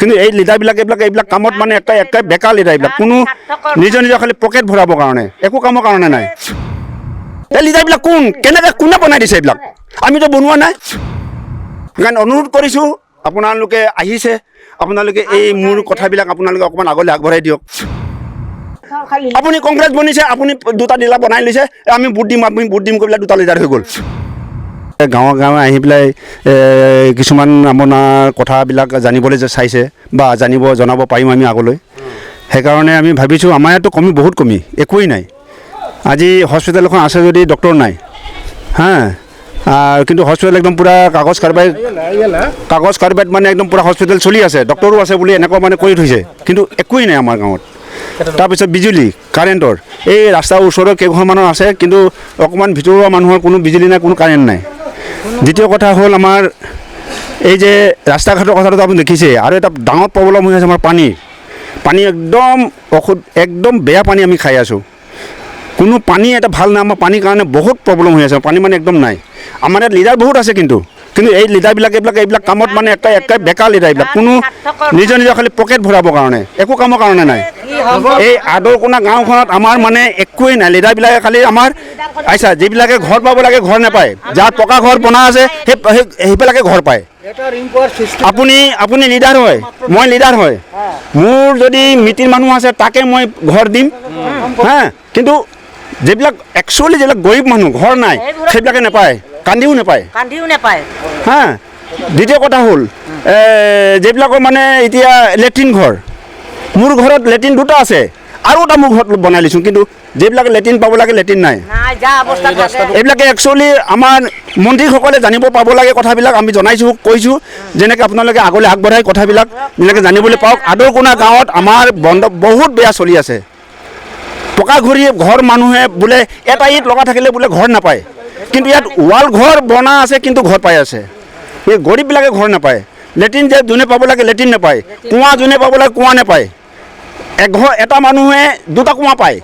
কিন্তু এই লিডাৰবিলাক এইবিলাক কামত মানে একে একে বেকাৰ লিডাৰ। এইবিলাক কোনো নিজৰ নিজৰ খালি পকেট ভৰাবৰ কাৰণে, একো কামৰ কাৰণে নাই। এই লিডাৰবিলাক কোন, কেনেকৈ, কোনে বনাই দিছে এইবিলাক? আমিতো বনোৱা নাই। সেইকাৰণে অনুৰোধ কৰিছোঁ, আপোনালোকে আহিছে, আপোনালোকে এই মোৰ কথাবিলাক আপোনালোকে অকণমান আগলৈ আগবঢ়াই দিয়ক। আপুনি কংগ্ৰেছ বনিছে, আপুনি দুটা ডিলাৰ বনাই লৈছে, আমি ভোট দিম, আমি ভোট দিম কৈ পেলাই দুটা লিডাৰ হৈ গ'ল। গাঁৱে গাঁৱে আহি পেলাই কিছুমান আপোনাৰ কথাবিলাক জানিবলৈ যে চাইছে বা জানিব জনাব পাৰিম আমি আগলৈ, সেইকাৰণে আমি ভাবিছোঁ। আমাৰ ইয়াততো কমি, বহুত কমি, একোৱেই নাই। আজি হস্পিটেল এখন আছে যদি ডক্টৰ নাই। হা, কিন্তু হস্পিটেল একদম পূৰা কাগজ কাৰবাৰ, কাগজ কাৰবাৰত মানে একদম পূৰা হস্পিটেল চলি আছে, ডক্টৰো আছে বুলি এনেকুৱা মানে কৰি থৈছে, কিন্তু একোৱেই নাই আমাৰ গাঁৱত। তাৰপিছত বিজুলী, কাৰেণ্টৰ এই ৰাস্তাৰ ওচৰৰ কেইঘৰমানৰ আছে, কিন্তু অকণমান ভিতৰুৱা মানুহৰ কোনো বিজুলী নাই, কোনো কাৰেণ্ট নাই। দ্বিতীয় কথা হ'ল আমাৰ এই যে ৰাস্তা ঘাটৰ কথাটো আপুনি দেখিছে। আৰু এটা ডাঙৰ প্ৰব্লেম হৈ আছে আমাৰ পানী। পানী একদম একদম বেয়া পানী আমি খাই আছোঁ। কোনো পানী এটা ভাল নাই। আমাৰ পানীৰ কাৰণে বহুত প্ৰব্লেম হৈ আছে। পানী মানে একদম নাই। আমাৰ ইয়াত লিডাৰ বহুত আছে, কিন্তু কিন্তু এই লিডাৰবিলাক এইবিলাক কামত মানে একে একে বেকাৰ লিডাৰ। এইবিলাক কোনো নিজৰ নিজৰ খালি পকেট ভৰাবৰ কাৰণে, একো কামৰ কাৰণে নাই। এই আদৰকোনা গাঁওখনত আমাৰ মানে একোৱেই নাই। লিডাৰবিলাকে খালি আমাৰ আচ্ছা, যিবিলাকে ঘৰ পাব লাগে ঘৰ নাপায়, যাৰ পকা ঘৰ বনা আছে সেইবিলাকে ঘৰ পায়। আপুনি লিডাৰ হয়, মই লিডাৰ হয়, মোৰ যদি মিতিৰ মানুহ আছে তাকে মই ঘৰ দিম। হা, কিন্তু যিবিলাক একচুৱেলি যিবিলাক গৰীব মানুহ ঘৰ নাই, সেইবিলাকে নাপায়, কান্দিও নাপায়, কান্দিও নাপায়। হা, দ্বিতীয় কথা হ'ল যিবিলাকৰ মানে এতিয়া লেট্ৰিন ঘৰ, মোৰ ঘৰত লেট্ৰিন দুটা আছে আৰু এটা মোৰ ঘৰত বনাই লৈছোঁ, কিন্তু যিবিলাক লেট্ৰিন পাব লাগে লেট্ৰিন নাই। এইবিলাকে একচুৱেলি আমাৰ মন্ত্ৰীসকলে জানিব পাব লাগে কথাবিলাক। আমি জনাইছোঁ, কৈছোঁ, যেনেকৈ আপোনালোকে আগলৈ আগবঢ়াই কথাবিলাক যেনেকৈ জানিবলৈ পাওক। আদৰকোনা গাঁৱত আমাৰ বন্ধ বহুত বেয়া চলি আছে। পকা ঘূৰি ঘৰ মানুহে বোলে এটা ইট লগা থাকিলে বোলে ঘৰ নাপায়, কিন্তু ইয়াত ৱাল ঘৰ বনা আছে, কিন্তু ঘৰ পাই আছে। এই গৰীববিলাকে ঘৰ নাপায়। লেট্ৰিন যে যোনে পাব লাগে লেট্ৰিন নাপায়, কুঁৱা যোনে পাব লাগে কুঁৱা নাপায়। এঘৰ এটা মানুহে দুটা কুঁৱা পায়,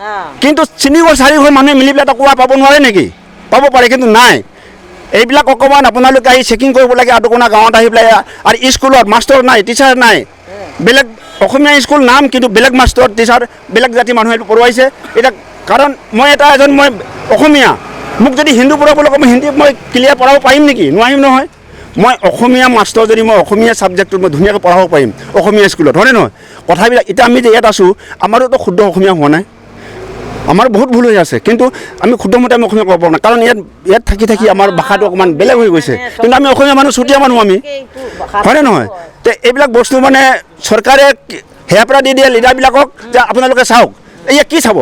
কিন্তু তিনিঘৰ চাৰিঘৰ মানুহে মিলি পেলাই এটা কুঁৱা পাব নোৱাৰে নেকি? পাব পাৰে, কিন্তু নাই। এইবিলাক অকণমান আপোনালোকে আহি চেকিং কৰিব লাগে আদৰকোনা গাঁৱত আহি পেলাই। আৰু স্কুলত মাষ্টৰ নাই, টিচাৰ নাই, বেলেগ অসমীয়া স্কুল নাম, কিন্তু বেলেগ মাষ্টৰ টিচাৰ বেলেগ জাতিৰ মানুহে পঢ়ুৱাইছে। এতিয়া কাৰণ মই এটা এজন মই অসমীয়া, মোক যদি হিন্দু পঢ়াবলৈ কওঁ, মই হিন্দী মই ক্লিয়াৰ পঢ়াব পাৰিম নেকি? নোৱাৰিম নহয়। মই অসমীয়া মাষ্টৰ যদি মই অসমীয়া ছাবজেক্টটোত মই ধুনীয়াকৈ পঢ়াব পাৰিম অসমীয়া স্কুলত, হয়নে নহয়? কথাবিলাক এতিয়া আমি যে ইয়াত আছোঁ, আমাৰোতো শুদ্ধ অসমীয়া হোৱা নাই, আমাৰ বহুত ভুল হৈ আছে, কিন্তু আমি শুদ্ধমতে আমি অসমীয়া ক'ব পৰা নাই, কাৰণ ইয়াত ইয়াত থাকি থাকি আমাৰ ভাষাটো অকণমান বেলেগ হৈ গৈছে। কিন্তু আমি অসমীয়া মানুহ, চুতীয়া মানুহ আমি, হয়নে নহয়? তে এইবিলাক বস্তু মানে চৰকাৰে সেয়াৰ পৰা দি দিয়ে লিডাৰবিলাকক যে আপোনালোকে চাওক। এয়া কি চাব?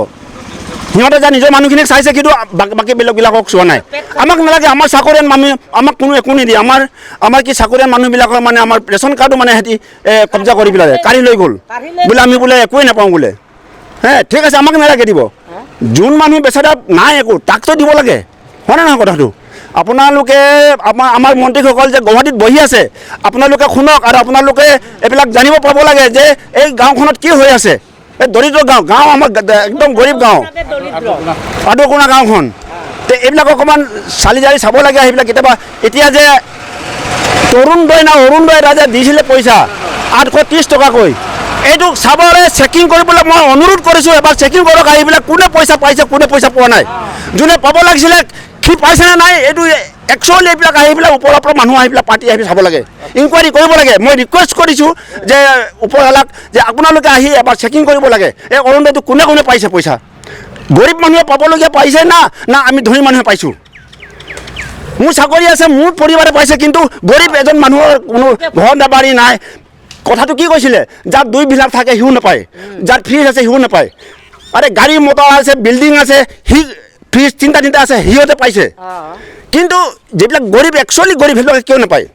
সিহঁতে যে নিজৰ মানুহখিনিক চাইছে, কিন্তু বাকী বেলেগবিলাকক চোৱা নাই। আমাক নালাগে, আমাৰ চাকৰিয়াল মানুহ আমাক কোনো একো নিদিয়ে। আমাৰ কি চাকৰিয়াল মানুহবিলাকৰ মানে আমাৰ ৰেচন কাৰ্ডো মানে সিহঁতি কব্জা কৰি পেলাই কাঢ়ি লৈ গ'ল বোলে, আমি বোলে একোৱেই নাপাওঁ বোলে। হে, ঠিক আছে, আমাক নালাগে দিব। যোন মানুহ বেচেৰা নাই একো, তাকতো দিব লাগে, হয়নে নহয় কথাটো? আপোনালোকে আমাৰ মন্ত্ৰীসকল যে গুৱাহাটীত বহি আছে, আপোনালোকে শুনক আৰু আপোনালোকে এইবিলাক জানিব পাব লাগে যে এই গাঁওখনত কি হৈ আছে। এই দৰিদ্ৰ গাঁও, গাঁও আমাৰ একদম গৰীব গাঁও আদৰকোনা গাঁওখন। তে এইবিলাক অকণমান চালি জাৰি চাব লাগে সেইবিলাক কেতিয়াবা। এতিয়া যে তৰুণদয় না অৰুণদয় এটা যে দিছিলে পইচা 830 টকাকৈ, এইটো চাবলৈ চেকিং কৰিবলৈ মই অনুৰোধ কৰিছোঁ, এবাৰ চেকিং কৰক আহি পেলাই কোনে পইচা পাইছে, কোনে পইচা পোৱা নাই, যোনে পাব লাগিছিলে সি পাইছেনে নাই, এইটো একচুৱেলি এইবিলাক আহি পেলাই ওপৰৰ পৰা মানুহ আহি পেলাই পাৰ্টি আহি চাব লাগে, ইনকুৱাৰী কৰিব লাগে। মই ৰিকুৱেষ্ট কৰিছোঁ যে ওপৰৱালাক যে আপোনালোকে আহি এবাৰ চেকিং কৰিব লাগে, এই অৰুণোদয়টো কোনে কোনে পাইছে পইচা, গৰীব মানুহে পাবলগীয়া পাইছে না, না আমি ধনী মানুহে পাইছোঁ। মোৰ চাকৰি আছে, মোৰ পৰিবাৰে পাইছে, কিন্তু গৰীব এজন মানুহৰ কোনো ঘৰ বাৰী নাই। কথাটো কি কৈছিলে, যাৰ 2 বিলাক থাকে সিও নাপায়, যাৰ ফ্ৰিজ আছে সিও নাপায়। আৰে গাড়ী মটৰ আছে, বিল্ডিং আছে, সি ফ্ৰিজ তিনিটা তিনিটা আছে, সিহঁতে পাইছে, কিন্তু যিবিলাক গৰীব একচুৱেলি গৰীব সেইবিলাকে কিয় নাপায়?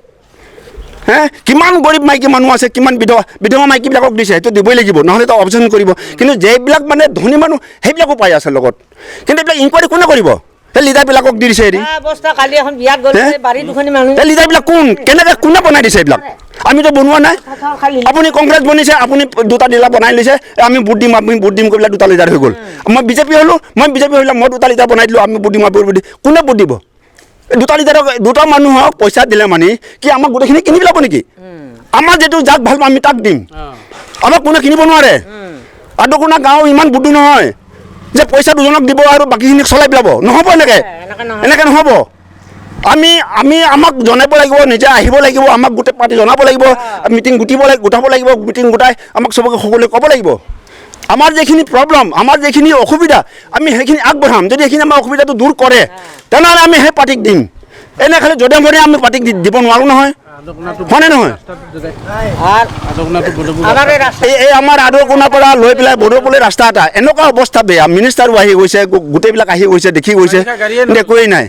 হে, কিমান গৰীব মাইকী মানুহ আছে, কিমান বিধৱা বিধৱা মাইকীবিলাকক দিছে, সেইটো দিবই লাগিব, নহ'লেতো অবজেকশ্যন কৰিব। কিন্তু যিবিলাক মানে ধনী মানুহ সেইবিলাকো পাই আছে লগত, কিন্তু এইবিলাক ইনকুৱাৰী কোনে কৰিব? সেই লিডাৰবিলাকক দি দিছে। এই লিডাৰবিলাক কোন, কেনেকৈ, কোনে বনাই দিছে এইবিলাক? আমিতো বনোৱা নাই। আপুনি কংগ্ৰেছ বনিছে, আপুনি দুটা ডিলাৰ বনাই লৈছে, আমি ভোট দিম, আমি ভোট দিম কৈ পেলাই দুটা লিডাৰ হৈ গ'ল। মই বিজেপি হ'লোঁ, মই বিজেপি হ'লে মই দুটা লিডাৰ বনাই দিলোঁ, আমি ভোট দিম, আমি ভোট দিম। কোনে ভোট দিব? দুটা লিডাৰক, দুটা মানুহক পইচা দিলে মানে কি আমাক গোটেইখিনি কিনি পেলাব নেকি? আমাৰ যিটো যাক ভাল পাওঁ আমি তাক দিম, আমাক কোনে কিনিব নোৱাৰে। আদৰকোনা গাঁও ইমান বুদ্ধু নহয় যে পইচা দুজনক দিব আৰু বাকীখিনিক চলাই পেলাব, নহ'ব এনেকৈ, এনেকৈ নহ'ব। আমি আমি আমাক জনাব লাগিব, নিজে আহিব লাগিব, আমাক গোটেই পাৰ্টি জনাব লাগিব, মিটিং গোটিব লাগিব, গোটাব লাগিব, মিটিং গোটাই আমাক চবকে সকলোৱে ক'ব লাগিব। আমাৰ যিখিনি প্ৰব্লেম, আমাৰ যিখিনি অসুবিধা, আমি সেইখিনি আগবঢ়াম। যদি সেইখিনি আমাৰ অসুবিধাটো দূৰ কৰে তেনেহ'লে আমি সেই পাৰ্টিক দিম। এনে খালি যধে মধে আমি পাৰ্টিক দিব নোৱাৰোঁ নহয়, হয়নে নহয়? এই আমাৰ আদৰকোনাৰ পৰা লৈ পেলাই বদৰপুৰলৈ ৰাস্তা এটা এনেকুৱা অৱস্থা বেয়া, মিনিষ্টাৰো আহি গৈছে, গোটেইবিলাক আহি গৈছে, দেখি গৈছে, একোৱেই নাই।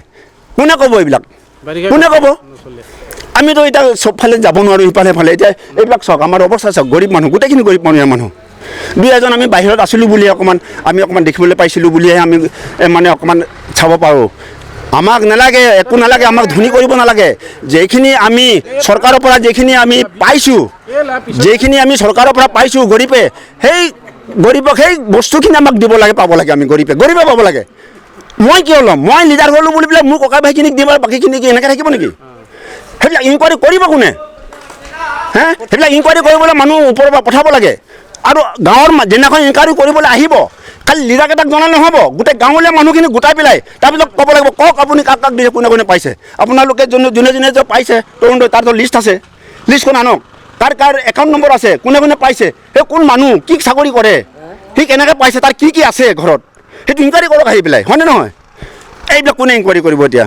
কোনে ক'ব এইবিলাক? কোনে ক'ব? আমিতো এতিয়া চবফালে যাব নোৱাৰোঁ, ইফালে ফালে। এতিয়া এইবিলাক চাওক, আমাৰ অৱস্থা চাওক, গৰীব মানুহ, গোটেইখিনি গৰীব মানুহ। মানুহ দুই এজন আমি বাহিৰত আছিলোঁ বুলিয়ে অকণমান আমি অকণমান দেখিবলৈ পাইছিলোঁ বুলিহে আমি মানে অকণমান চাব পাৰোঁ। আমাক নালাগে, একো নালাগে, আমাক ধনী কৰিব নালাগে। যিখিনি আমি চৰকাৰৰ পৰা যিখিনি আমি পাইছোঁ, যিখিনি আমি চৰকাৰৰ পৰা পাইছোঁ গৰীবে, সেই গৰীবক সেই বস্তুখিনি আমাক দিব লাগে, পাব লাগে। আমি গৰীবে গৰীবে পাব লাগে। মই কিয় ল'ম? মই লিডাৰ হ'লোঁ বুলি পেলাই মোৰ ককাই ভাইখিনিক দিম আৰু বাকীখিনি কি এনেকৈ থাকিব নেকি? সেইবিলাক ইনকুৱাৰী কৰিব কোনে? হে, সেইবিলাক ইনকুৱাৰী কৰিবলৈ মানুহ ওপৰৰ পৰা পঠাব লাগে। আৰু গাঁৱৰ যেনেকৈ ইনকুৱাৰী কৰিবলৈ আহিব, খালি লিডাৰকেইটাক জনালে নহ'ব, গোটেই গাঁৱলীয়া মানুহখিনি গোটাই পেলাই তাৰপিছত ক'ব লাগিব, কওক আপুনি কাক কাক দিছে, কোনে কোনে পাইছে। আপোনালোকে যোনে যোনে যোনে যে পাইছে তৰুণোদয়, তাৰতো লিষ্ট আছে, লিষ্টখন আনক, কাৰ কাৰ একাউণ্ট নম্বৰ আছে, কোনে কোনে পাইছে, সেই কোন মানুহ কি চাকৰি কৰে, সি কেনেকৈ পাইছে, তাৰ কি কি আছে ঘৰত, সেইটো ইনকুৱাৰী কৰক আহি পেলাই, হয়নে নহয়? এইবিলাক কোনে ইনকুৱাৰী কৰিব এতিয়া?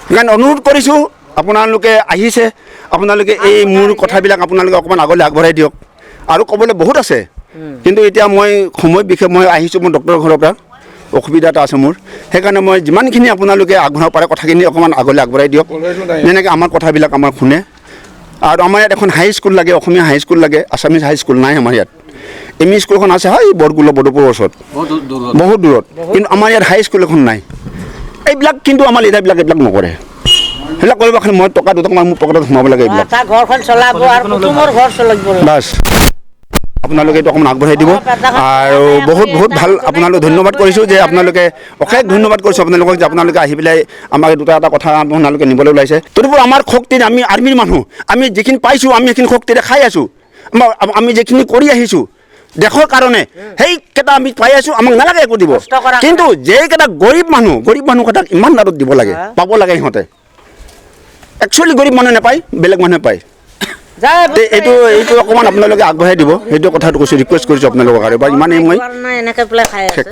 সেইকাৰণে অনুৰোধ কৰিছোঁ, আপোনালোকে আহিছে, আপোনালোকে এই মোৰ কথাবিলাক আপোনালোকে অকণমান আগলৈ আগবঢ়াই দিয়ক। আৰু ক'বলৈ বহুত আছে, কিন্তু এতিয়া মই সময় বিশেষ মই আহিছোঁ, মই ডক্টৰৰ ঘৰৰ পৰা, অসুবিধা এটা আছে মোৰ, সেইকাৰণে মই যিমানখিনি আপোনালোকে আগবঢ়াব পাৰে কথাখিনি অকণমান আগলৈ আগবঢ়াই দিয়ক, যেনেকৈ আমাৰ কথাবিলাক আমাৰ শুনে। আৰু আমাৰ ইয়াত এখন হাই স্কুল লাগে, অসমীয়া হাই স্কুল লাগে, আছামিজ হাই স্কুল নাই আমাৰ ইয়াত। এম ই স্কুলখন আছে হয় বৰগুল বদৰপুৰৰ ওচৰত, বহুত দূৰত, কিন্তু আমাৰ ইয়াত হাই স্কুল এখন নাই। এইবিলাক কিন্তু আমাৰ লিডাৰবিলাক এইবিলাক নকৰে। সেইবিলাক কৰিব খালি মই টকা দুটকামান মোৰ পকেটত সোমাব লাগে, এইবিলাক বাছ। আপোনালোকে এইটো অকণমান আগবঢ়াই দিব। আৰু বহুত বহুত ভাল, আপোনালোক ধন্যবাদ কৰিছোঁ যে আপোনালোকে, অশেষ ধন্যবাদ কৰিছোঁ আপোনালোকক যে আপোনালোকে আহি পেলাই আমাক দুটা এটা কথা আপোনালোকে নিবলৈ ওলাইছে। তদুপৰি আমাৰ শক্তিৰে আমি আৰ্মিৰ মানুহ, আমি যিখিনি পাইছোঁ আমি সেইখিনি শক্তিৰে খাই আছোঁ। আমি যিখিনি কৰি আহিছোঁ দেশৰ কাৰণে, সেইকেইটা আমি পাই আছোঁ, আমাক নালাগে একো দিব। কিন্তু যিকেইটা গৰীব মানুহ, গৰীব মানুহকেইটাক ইমান দাদত দিব লাগে, পাব লাগে। সিহঁতে একচুৱেলি গৰীব মানুহে নাপায়, বেলেগ মানুহে পায়। এইটো এইটো অকণমান আপোনালোকে আগবঢ়াই দিব, সেইটো কথাটো কৈছোঁ, ৰিকুৱেষ্ট কৰিছোঁ আপোনালোকক। আৰু ইমানেই মই এনেকৈ পেলাই খাই আছোঁ।